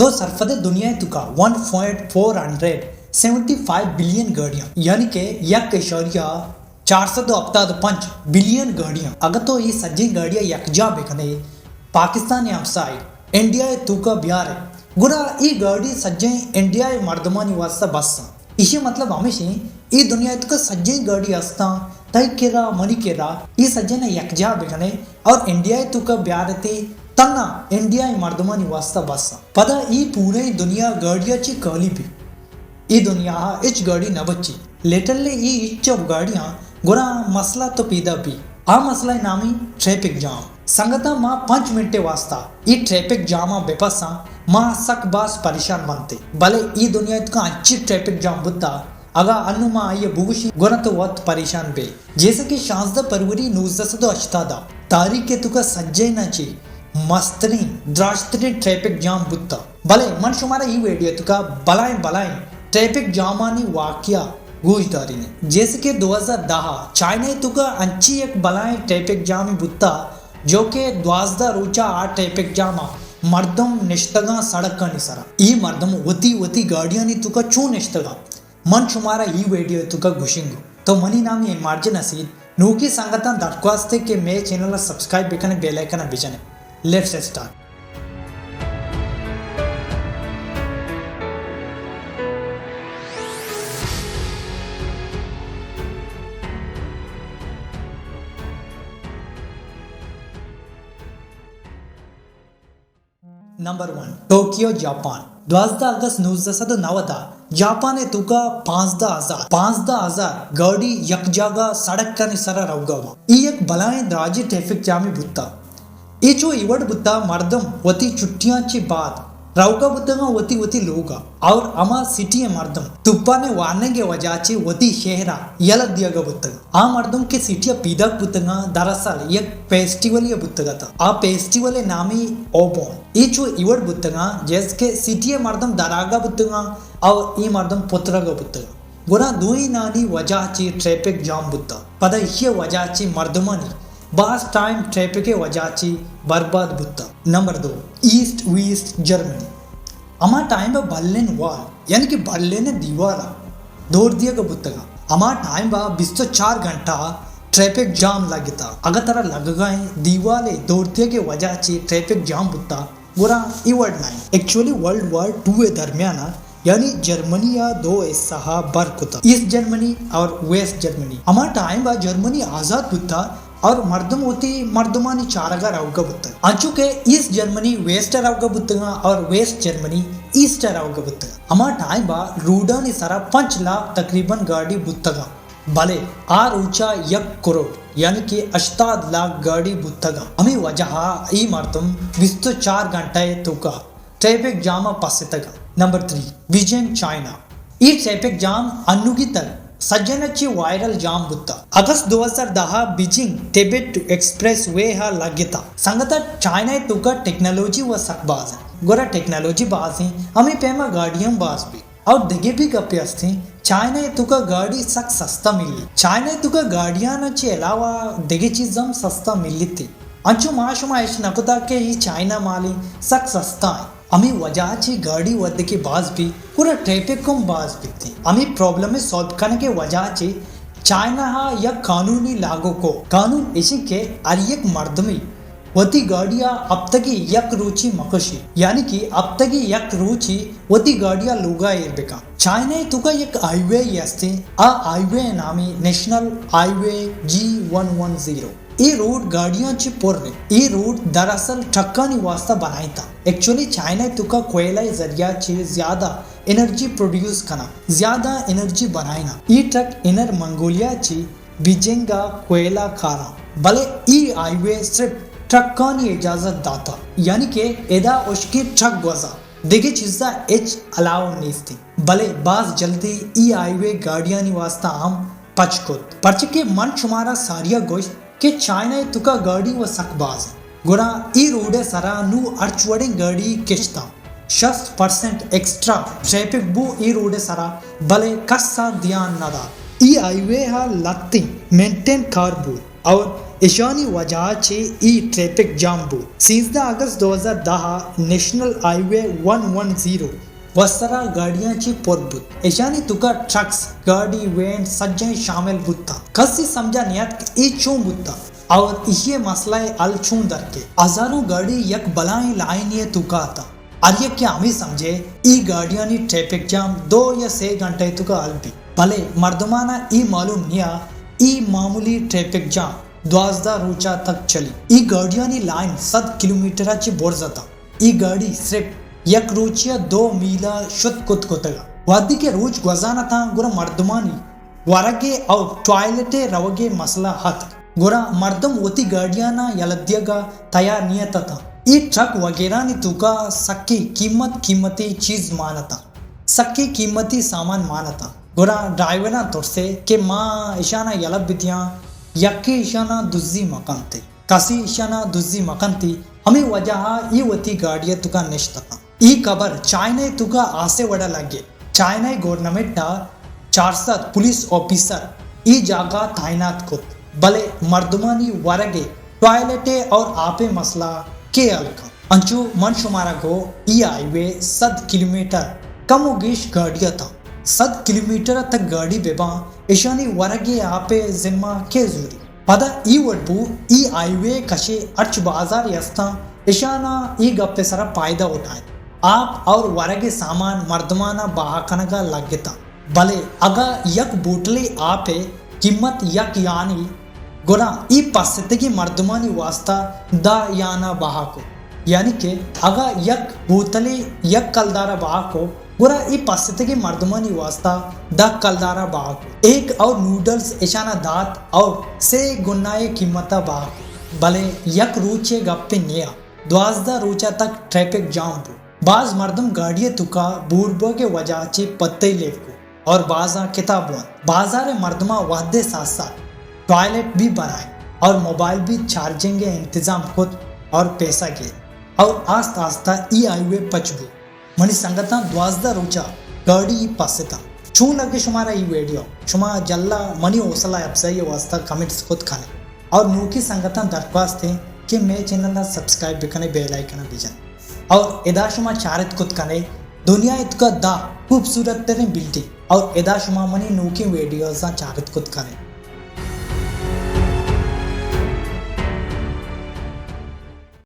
تو سرفد دنیا ءِ توکا one point four hundred seventy five billion گاڑیاں، یعنی کہ یک اعشاریہ چار سد و ہپتاد و پنچ بلین گاڑیاں۔ اگاں تو اے سجیں گاڑیاں یکجاہ بکنے، پاکستان ءِ ہمسائے انڈیا ءِ توکا بیارے، گڑا اے گاڑی سجیں انڈیا ءِ مردمانی واسطہ بس اَں۔ ایشی مطلب ہمیش ایں، اے دنیا ءِ توکا سجیں گاڑی ہستاں، تئی کرا، منی کرا، اے سجیں ءَ یکجاہ بکنے اور انڈیا ءِ توکا بیارتے، تنا انڈیا ءِ مردمانی واسطہ بس اَں۔ پدا اے پوریں دنیا گاڑیا چی کالی بی۔ اے دنیا ءَ ہچ گاڑی نہ بچی۔ لٹرلی اے ہچ گاڑیاں گڑا مسئلہ تو پیدا بی۔ آ مسئلہ ءِ نامی ٹریفک جام۔ سنگتاں، ما پنچ منٹ ءِ واسطہ اے ٹریفک جام ءَ بپساں، ما سک باز پریشان بنتے۔ بلے اے دنیا ءِ توکا انچیں ٹریفک جام بوتا، اگاں انوں ما آئی ءَ بگوشیں، گڑا تو وت پریشان بے۔ جیسے کہ شانزدہ فروری نوزدہ سد و ہشتاد ءَ تاریخ ءِ توکا سجہیں ءَ چہ مستریں، دراجتریں ٹریفک جام بوتا۔ بلے من شمارا اے ویڈیو ءِ توکا بلائیں بلائیں ٹریفک جامانی واقعہ گوش دارینیں۔ جیسے کہ دو ہزار دہ ءَ چائنا ءِ توکا انچیں یک بلائیں ٹریفک جامے بوتا، جو کہ دوازدہ روچا آ ٹریفک جام ءَ مردم نشتگاں سڑکانی سرا۔ اے مردم وتی وتی گاڑیانی توکا چون نشتگاں؟ من شمارا اے ویڈیو ءِ توکا گوشنگ۔ تو منی نام ایم آر جے نصیر۔ نوکیں سنگتاں درخواست ایں کہ مئے چینل ءَ سبسکرائب بکنے، بیل آئیکن ءَ بجنے۔ Let's start. Number one, Tokyo, Japan. دوازدہ اگست نوزدہ سد و نود ءَ جاپان ءِ توکا پانزدہ ہزار، پانزدہ ہزار گاڑی یک جاگہ سڑکانی سرا روگا باں۔ اے یک بلائیں دراجیں ٹریفک جامے بوتا۔ اے چو ایوڑ بوتا، مردم وتی چھٹیاں چہ بعد روگا بوتگاں وتی وتی لوگا، اور ہما سٹی ءِ مردم طوفان ءِ وارننگ ءِ وجہ چہ وتی شہرا یلہ دیگا بوتگاں۔ آ مردم کہ سٹی ءَ پیداک بوتگاں، دراصل یک فیسٹیولے بوتگ اتاں۔ آ فیسٹیول ءِ نامی اوبون۔ اے چو ایوڑ بوتگاں، جیسے کہ سٹی ءِ مردم دراگا بوتگاں اور اے مردم پترگا بوتگاں۔ گڑا دوئینانی وجہ چہ ٹریفک جام بوتا۔ پدا ایشی ءِ وجہ چہ مردمانی باز ٹائم ٹریفک ءِ وجہ چہ برباد بوتا۔ نمبر دو، ایسٹ ویسٹ جرمنی۔ ہما ٹائم ءَ برلن وال، یعنی کہ برلن ءِ دیوال ءَ دور دیگ بوتگاں۔ ہما ٹائم ءَ بیست و چار گھنٹہ ٹریفک جام لگتا۔ اگاں ترا لگگا ایں دیوال ءِ دور دیگ ءِ وجہ چہ ٹریفک جام بوتا، گڑا اے وڑ نہ ایں۔ ایکچولی ورلڈ وار ٹو ءِ درمیان ءَ، یعنی جرمنی ءَ دو حصہ ءَ بر کتا، ایسٹ جرمنی اور ویسٹ جرمنی۔ ہما ٹائم ءَ جرمنی آزاد بوتا اور مردم وتی مردمانی چارگا روگا بوتگ۔ انچو کہ ایسٹ جرمنی ویسٹ ءَ روگا بوتگاں اور ویسٹ جرمنی ایسٹ ءَ روگا بوتگ۔ ہما ٹائم ءَ روڈانی سرا پنچ لاکھ تقریباً گاڑی بوتگاں، بلے آ روچا یک کروڑ، یعنی کہ ہشتاد لاکھ گاڑی بوتگاں۔ ہمے وجہ ءَ اے مردم بیست و چار گھنٹہ ءِ توکا ٹریفک جام ءَ پستگاں۔ Number three, Beijing, China. اے ٹریفک جام انوگی تک سجن ءَ چہ وائرل جام بوتا۔ اگست دو ہزار دہ ءَ بیجنگ ٹبٹ ایکسپریس وے ءَ لگتا۔ سنگتا، چائنا ءِ توکا ٹیکنالوجی و سک باز ایں۔ گڑا ٹیکنالوجی باز ایں، ہمے پیما گاڑی ہم باز بی۔ اور دگہ بھی گپے ہستیں، چائنا ءِ توکا گاڑی سک سستا ملی۔ چائنا ءِ توکا گاڑیاں چہ علاوہ دگہ چیز ہم سستا ملیتی۔ انچو ما شما اش نہ کتا کہ اے چائنا مالیں سک سستا ایں۔ ہمے وجہ چہ گاڑی وھدے کہ باز بی، گڑا ٹریفک ہم باز بیتی۔ ہمے پرابلم ءِ سالو کنگ ءِ وجہ چہ چائنا ءَ یک قانونے لاگو کو۔ قانون ایش ایں کہ ہر یک مردمے وتی گاڑی ءَ ہپتگی یک روچے مکشی، یعنی کہ ہپتگی یک روچے وتی گاڑی ءَ لوگا ایر بکن۔ چائنا ءِ توکا یک ہائی وے یے ہستیں، آ ہائی وے ءِ نامی نیشنل ہائی وے جی ون ون زیرو۔ اے روڈ گاڑیاں چہ پر ایں۔ اے روڈ دراصل ٹرکانی واسطہ بنائینتا۔ ایکچولی چائنا ءِ توکا کوئلہ ءِ ذریعہ چہ زیادہ انرجی پروڈیوس کناں، زیادہ انرجی بنائیناں۔ اے ٹرک انر منگولیا چہ بیجنگ ءَ کوئلہ کاراں، بلے اے ہائی وے صرف ٹرکانی اجازت داتا، یعنی کہ ادا ہشکیں ٹرک گوزاں، دگہ چیزا ہچ الاؤ نیستیں۔ بلے باز جلدی اے ہائی وے گاڑیانی واسطہ ہم پچ کت، پرچہ کہ من شمارا ساریا گوشت کہ چائنا ءِ توکا گاڑی و سک باز ایں۔ گڑا اے روڈ ءِ سرا نوں ہرچ وڑیں گاڑی کشتاں۔ شست پرسنٹ ایکسٹرا ٹریفک بو اے روڈ ءِ سرا، بلے کس ءَ دھیان نہ دات۔ اے ہائی وے ءَ لہتیں مینٹین کار بوت اور اشانی وجہ چہ ای ٹریفک جام بوت۔ سیزدہ اگست دو ہزار دہ ءَ national high way one one zero وسرا گاڑیاں چہ پر بوت۔ اشانی توکا ٹرکس، گاڑی، وین سجیں شامل بوتاں۔ کسی سمجھا نیات کہ ای چون بوتاں اور ایشی مسئلہ حل چون درکے۔ ہزاروں گاڑی یک بلائیں لائنی توکا اتاں۔ ہر یکے ہمے سمجھے ای گاڑیانی ٹریفک جام دو یا سے گھنٹہ توکا حل بی، بلے مردمانا ای معلوم نیا ای معمولی ٹریفک جام دوازدہ روچا تک چلی۔ ای گاڑیانی لائن صد کلومیٹرا چہ برز اتاں۔ ای گاڑی صرف یک روچیا دو میلا شت کت کتگا۔ وہدی کہ روچ گوزان اتاں گڑا مردمانی ورگے اور ٹوائلٹے روگے مسئلہ اتک، گڑا مردم وتی گاڑیانا یلہ دیگا تیار نیت اتاں۔ ای ٹرک وغیرہانی توکا سکیں قیمت قیمتی چیز مان اتاں، سکیں قیمتی سامان مان اتاں۔ گڑا ڈرائیوراں ترسے کہ ما اشانا یلہ بدیاں، یکے اشانا دزی مکنتے، کسی اشانا دزی مکنتی، ہمے وجہا ای وتی گاڑی توکا نشت اتاں۔ ای خبر چائنا توکا آسے وڑا لگے۔ چائنا گورنمنٹ ءَ چار سد پولیس آفیسر ای جاگہ تعینات کت، بلے مردمانی ورگے، ٹوائلٹے اور آپے مسئلہ کے حل کن؟ انچو من شمارا گو ای ہائی وے صد کلومیٹر کم و گیش گاڑی اتاں۔ صد کلومیٹر تک گاڑی بباں، اشانی ورگے آپے ذمہ کے زوری؟ پدا ای وڑ بو، ای ہائی وے کشے ہرچ بازار استاں، اشانا ای گپ سرا فائدہ اٹھائیں۔ آپ اور ورگ سامان مردمانا بہا کنگا لگتاں۔ بلے اگا یک بوتلے آپے قیمت یک یانی، گڑا ای پستگی مردمانی واسطہ دہ یانا بہا کو۔ یعنی کہ اگا یک بوتلے یک کلدارا بہا کو، گڑا ای پستگی مردمانی واسطہ دہ کلدارا بہا کو۔ ایک اور نوڈلز اشانا دات اور سے گنائے قیمتا بہا کو۔ بلے یک روچے گپے نیا، دوازدہ روچا تک ٹریفک جام بو۔ باز مردم گاڑی توکا بور بوگے وجہ چہ پتے لیب کو اور بازاں کتاب وانت۔ بازار مردماں وہدے ساتھ ساتھ ٹوائلٹ بھی بنائے اور موبائل بھی چارجنگ انتظام کت اور پیسہ گیت اور آست آستہ ای ہائی وے پچ بو۔ منی سنگتاں، دوازدہ روچا گاڑی پستاں۔ چون لگے شمارا ای ویڈیو؟ شما جلا منی حوصلہ افزائی واسطہ کمنٹس کت کنے اور نوکی سنگتاں درخواست ہے کہ مے چینل نا سبسکرائب بکنے، بیل آئیکن بجن اور ادا شما چارت کت کنے دنیا اتکا دہ خوبصورت ترین بلڈنگ اور ادا شما منی نوکی ویڈیوزاں چارت کت کنے۔